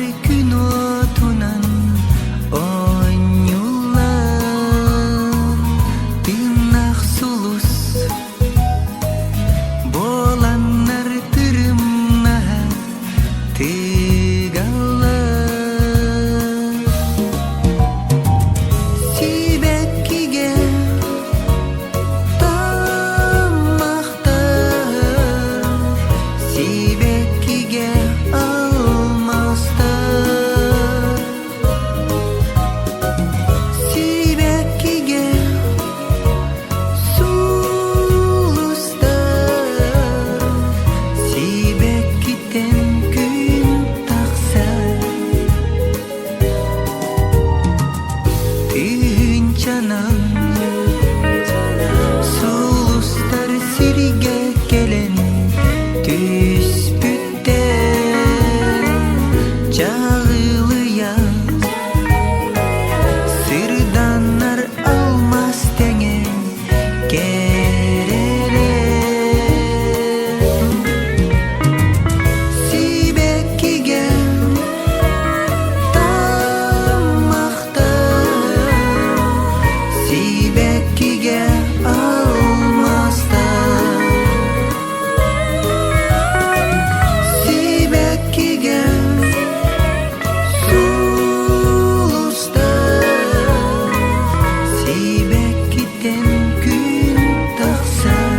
Тастар күн уотунан оонньуулар, тыыннаах сулус буоланнар тырымнаһа тыгаллар. Сибэккигэ таммахтар, сибэккигэ алмаастар, сибэккигэ сулустар, сибэккиттэн күн тахсар. Тыһыынчанан сулустар сиргэ кэлэн түспүттэр, чаҕылыйа сырданнар алмаас тэҥэ кэрэлэр. Сибэккигэ таммахтар, сибэккигэ алмаастар, сибэккигэ сулустар, сибэккиттэн күн тахсар.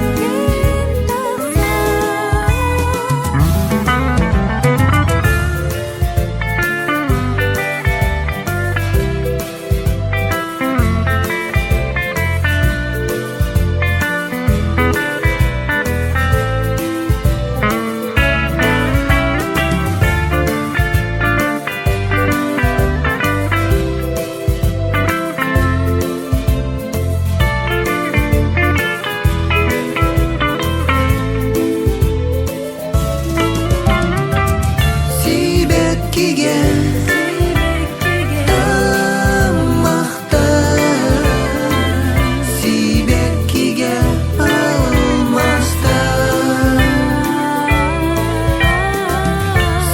Сибэккигэ таммахтар, сибэккигэ алмаастар,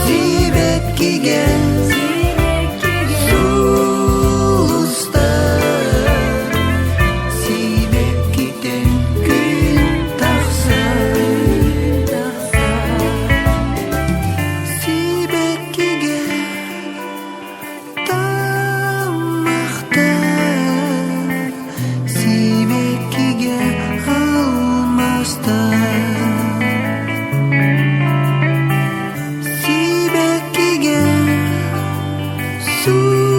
сибэккигэ сулустар, сибэккиттэн күн тахсар. Сибэккигэ таммахтар, сибэккигэ алмаастар, сибэккигэ сулустар.